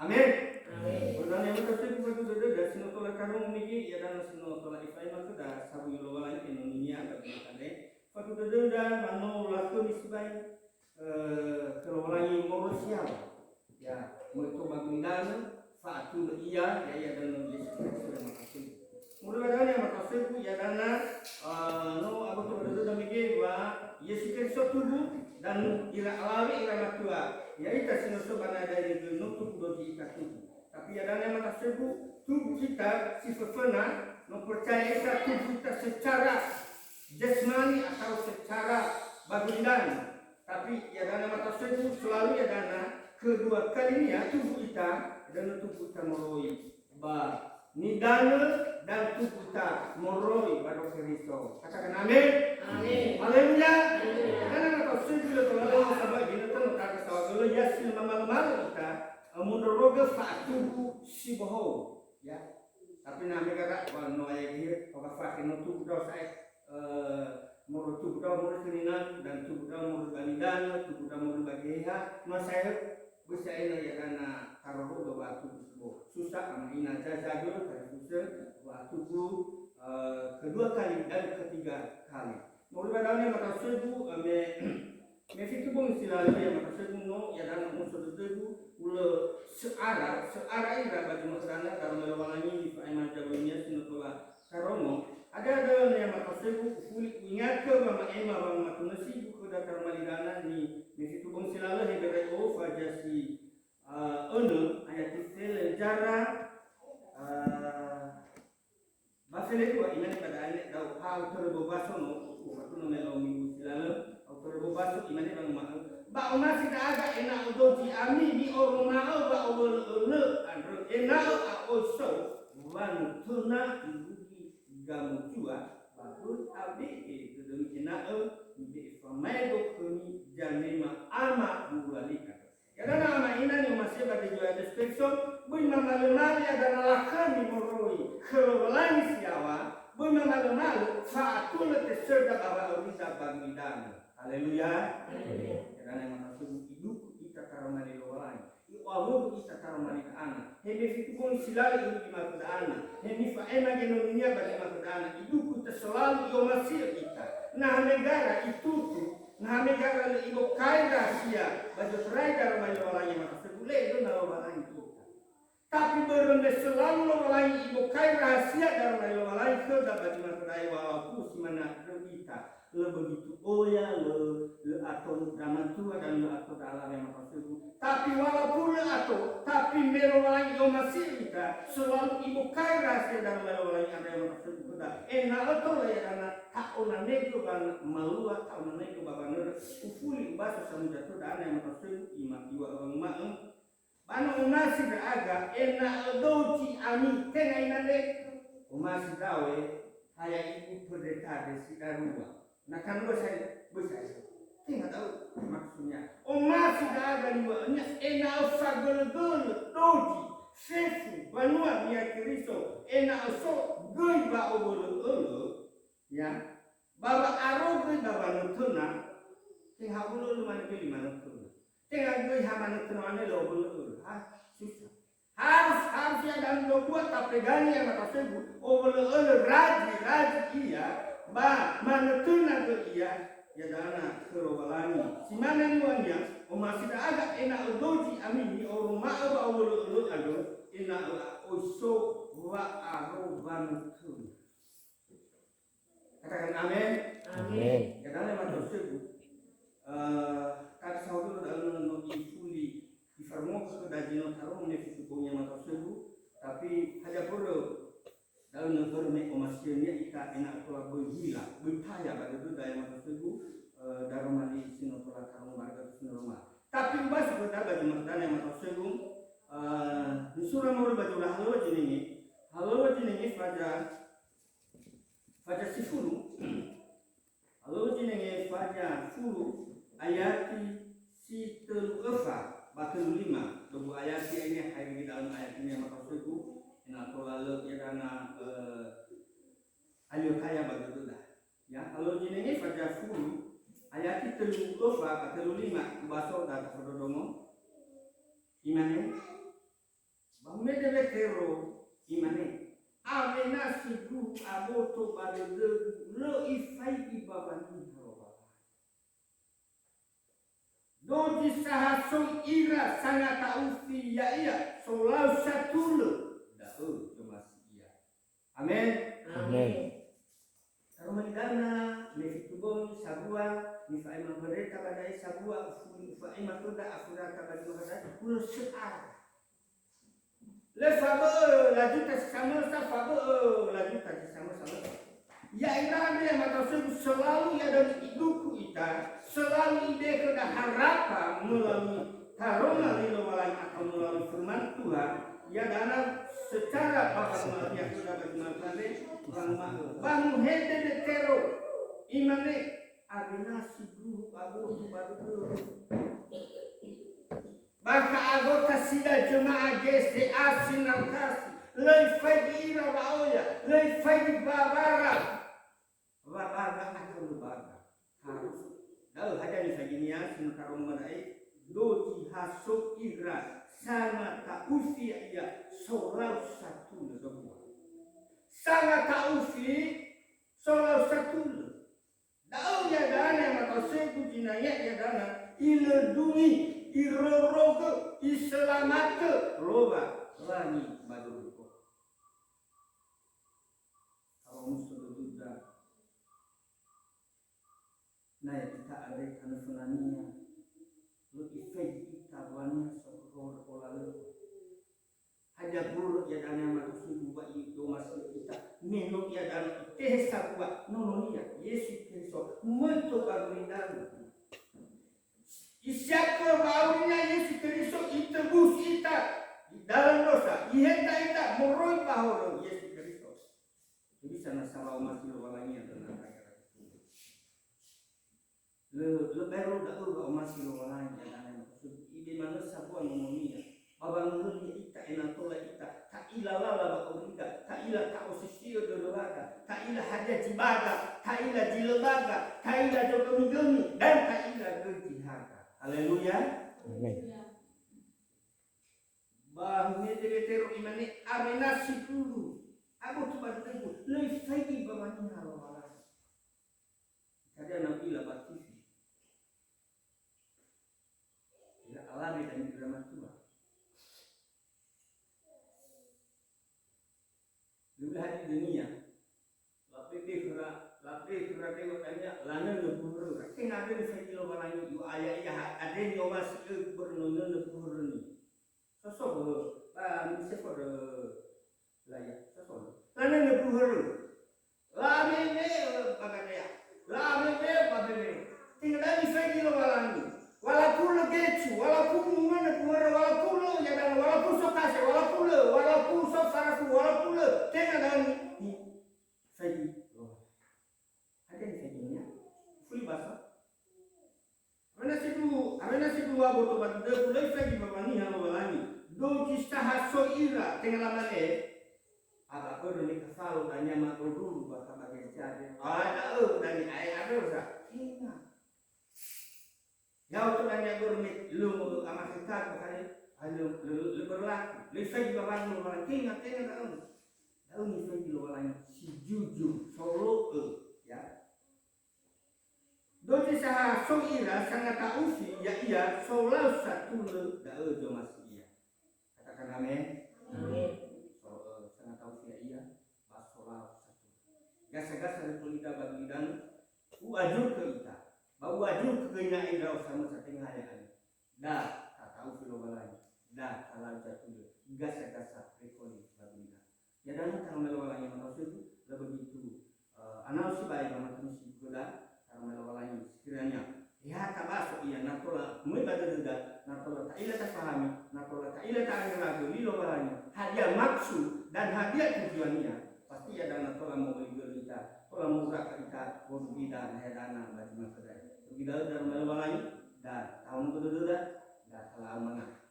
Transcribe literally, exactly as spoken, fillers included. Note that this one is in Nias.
Amen. Amen. Ba dania matasegu faduhu dödöda si no tola karongo mege, iada'e si no tola ifa'ema khöda sawuyu Lowalangi enoninia ba dunö andre. Faduhu dödöda ba no lakhömi sibai, eh, khö Lowalangi moroi si yaŵa. Ya, möi tou ba gulidanö, fa'atulö ia, ya'ia danö Yesu Keriso ya matasegu. Moroi ba dania matasegu, iada'e, eh, no aboto ba dödöda mege wa Yesu Keriso tumbu, dan ira alawe ira matua. Ya'ita si no so ba nada ira no tumbu dozi ita tumbu. Tapi iada'e matasegu, tumbu ita si föföna, no percaya ita tumbu ita secara jasmani atau secara ba gulidanö. Tapi iada'e matasegu selalu iada'e kedua kalinia tumbu ita, dan tumbu ita moroi ba nidanö dan tumbu ita moroi ba Keriso. Katakan amin. Amin. Haleluya. Haleluya. Iada'e matasegu le tola lö sabai ginötö no taga sawa gölö ya si mamalö-malö ita, eh, mundrorogö fa'atumbu si bohou. Ya. Tapi na megara wa no ayat dia, oka fakhe no tumbu dao sa'ae, eh, moroi tumbu dao moroi khö ninan, dan tumbu dao moroi ba nidanö, tumbu dao moroi ba geheha, no sa'ae, böi sa'ae na iada'e tarorogö wa'atumbu si bohou. Susah ama ina jajago, tarifusö, wa'atumbu, eh, kedua kali dan ketiga kali. Moroi ba dania matasegu, eh, me, me fitu bongi si lalö ya matasegu no, iada'e muso dödögu, ulö seara, seara ira ba zi makhöda na, daroma Lowalangi nifa'ema zawönia si no tola karongo. Ada-ada ya matasegu, ufuli uingatö wama'ema wangomatunösigu khöda taroma lidana ni, me fitu bongi si lalö Hebereo faza si, eh, önö, ayat si fele zara, eh, Ba felegu wa imane ba da'e da'ö, ha utörö böu baso no, ufatuno me lau minggu si lalö, ha utörö böu baso imane ba nguma'ö, ba omasi ndra'aga ena'ö dozi ami mi'oroma'ö wa'owölö'ölö andrö, ena'ö a'oi so wanötöna irugi gamozua, ba böi abe'e dödömi ena'ö mibe'e famaedo khömi zanema ama bu'ula li andrö. Iada'e ama ina ni'omasi'ö ba dödöda Yesu Keriso, böi mamalö-malö iada'e lakhömi moroi khö Lowalangi si yaŵa, böi mamalö-malö fa'atulö tösöda ba wa'aurida ba gulidanö. Haleluya. Amin. Iada'e matasegu iduku ita taroma li Lowalangi. I'owugu ita taroma li Da'ana. He me fitu bongi si lalö irugi makhöda ana. He nifa'ema genonia ba zi makhöda ana. Iduku ita selalu i'omasi'ö ita. Na ha megara itutu, na ha megara lö ibokai rahasia ba zotarai daroma li Lowalangi matasegu, lö edöna Lowalangi ita. Tapi börö me selalu Lowalangi ibokai rahasia daroma li Lowalangi khöda ba zi makhöda, walaupun si manö andrö ita. Lö begitu oya, lö, lö ato ndra matua dan lö ato ndra alawe matasegu. Tapi walaupun lö ato, tapi me Lowalangi i'omasi'ö ita, selalu ibokai rahasia daroma li Lowalangi andrö ya matasegu khöda. Ena'ö tola iada'e ta'onanegö ba malua, ta'onanegö ba wanörö, ufuli ubaso samuza töda ana ya matasegu, ima iŵa'ö wanguma'ö, ba no omasi ndra'aga, ena'ö dozi ami, tenga imane, omasi ndra'o, ha ya'igu perdeta de si darua. Na kan dua saya, böi saya. Tenga da'ö maksudnya. Omasi ndra'aga niŵa'önia ena'ö fagölö-gölö, dozi, fefu, banua Niha Keriso, ena'ö so göi wa'owölö'ölö, ya, ba wa'aro göi ba wanötöna, tenga owölö'ölö mane göi wanötöna. Tenga göi ha manötöna mane lö owölö'ölö. Ha, susah. Harus, harus ya dan dua buah tapegani ya matasegu, owölö'ölö razi-razi ia, ba manötöna göi ia, iada'e khö Lowalangi. Si mane niŵa'önia, omasi ndra'aga ena'ö dozi ami mi'oroma'ö ba owölö'ölö andrö, ena'ö a'oi so wa'aro wanötöna. Katakan amin. Amin. Iada'e matasegu. Eh, kada saodo da'ö no ifuli, ifaromogö khöda zi no tarongo me fitu bongi ya matasegu, tapi hadia börö da'ö no börö me omasi'önia ita ena'ö tola böi hila, böi taya ba dödöda ya matasegu, eh, daroma li si no tola tarongo ba dödöda si no roma. Tapi ubaso khöda ba zi makhöda na ya matasegu, eh, nisura moroi ba zura Halöŵa Zinenge, Halöŵa Zinenge faza Faza sifulu. Alö zinenge faza fulu, ayati si tölu öfa ba tölu lima. Dobu ayati aine hairi dalam ayat ini maka suku. Ena tola lö ya dana, eh, alio kaya ba dödöda. Ya, alö zinenge faza fulu, ayati tölu öfa ba tölu lima. Ubaso da tafadodongo. Imane. Ba mede Wetero imane, "Awena sindruhu aboto ba dödögu lö ifaigi ba waniha Lowalangi." Dozi sahasoi ira sangata'ufi ya'ia solau satulö, da'ö zomasi ia. Amen. Amen. Taroma idana me fitu bongi sabua, nifa'ema mbereta ba da'e sabua, ufuli ufa'ema khöda afurata ba dua da'e, hulö sö'ara. Lö fabö'ö lajuta si samösa, fabö'ö lajuta si samösa, lö. Ya'ira andre ya mata'u sögu selalu iada'e iduku ita, selalu idekö da harapa melalui taroma li Lowalangi atau melalui firman Tuhan, ya dana secara bahasa Maria kita bagi makan deh, orang mahu. Bangun hede de tero, imane, abinasi guru abotu baru dulu. Bakha agota sida jema'a G S A sinartasi, lö ifaigi ira wa'oya, lö ifaigi wawara, wabaga atau lubaga. Harus. Da'ö hadia nifaginia si no taroma da'e, dozi hasoi ira sangata'ufi ya'ia solau satulö zogua. Sangata'ufi solau satulö. Da'ö iadana ya mata'u sögu zinangea iadana, ilöndungi, irorogö, iselamatö Lowalangi ba dödögu. Awa'amuso dödöda, na ya ita andre tanö fönania, lö ifaigi ita waniha sohorö olalö'ö. Hadia guru iadana mata'u sögu wa i'omasi ita, me no iadana itehe sabua nononia, Yesu Keriso, möi tou ba gulidanö. Isiakhö wa'aurinia Yesu Keriso, itebusi ita di dalam dosa, iheta ita moroi ba horö Yesu Keriso. Bisa nasa wa'omasi Lowalangi andrö na Lö, lö baero da'ö wa'omasi Lowalangi, ya dana maksud. Ibe manö sabua nononia. Ba wangöhöli ita, ena'ö tola ita ta'ila lala wa'aurida, ta'ila ta'osisi'ö dödöda, ta'ila hadia zi baga, ta'ila zi lö baga, ta'ila zogömigömi, dan ta'ila göi zi haga. Haleluya. Amin. Ba mede Wetero imane, "Awena sindruhu aboto ba dödögu, lö ifaigi ba waniha Lowalangi." Hadia na u'ila ba T V? Ira alawe dania ira matua. Lö hadia dania. Labe khöra, labe khöra dewa dania, lanönö buhöröra. Tenga döi nifaigi Lowalangi, u'aya ia ha-, ade ni'omasi'ö börö no nönö buhörönia. Soso böhö, ba mise fodö laya, soso. Lanönö buhörö. Lameme'ö ba gadea. Lameme'ö ba bele. Tenga döi nifaigi Lowalangi. Walaupun lö gecu, walaupun mönö buhörö, walaupun lö yadana, walaupun so tase, walaupun lö, walaupun so sarafu, walaupun lö. Tenga döi nifaigi Lowalangi. Hadia nifaginia? Fuli basa. Awena sindruhu, awena sindruhu aboto ba dödögu lö ifaigi ba waniha Lowalangi. Dozi sahasoi ira, tenga lamane, "Aba börö me kafalo dania madodulu ba kabagejade." Ah, da'ö dania, ae, ae, sa. Tenga. Ya'o tola niagörö me lö mö'ö amakhöta bakha, lö, lö, lö berlaku. Lö ifaigi ba waniha Lowalangi, tenga, tenga da'ö. Da'ö nifaigi Lowalangi si jujur, solo'ö, ya. Dozi sahasoi ira sangata'ufi, ya'ia solau satulö, da'ö zomasi ia. Katakan amin. Amin. So, eh, sangata'ufi ya'ia, ba solau satulö. Gasa-gasa rökö ita ba gulidanö, u'ajurkö ita. Ba u'ajurkö göi na'i ndra'o samösa tenga ya'ami. Da tata'ufi Lowalangi, da talau zatulö, gasa-gasa rökö ba gulidanö. Ya dana taroma Lowalangi mata'u sögu, lö begitu, eh, anau sibai ba mata'u sögu khöda, taroma Lowalangi sekiranya. Ya, tabaso ia, na tola möi ba dödöda, na tola ta'ila tafahami, na tola ta'ila ta'angeragö li Lowalangi, hadia maksud dan hadia tujuannia, pasti ia dana tola mo'öli göi ita, tola mo'uraka ita, morugi ita, na ia dana ba zi masa da'e. Rugi da'ö taroma Lowalangi, da tahu dödöda, da talau mangat.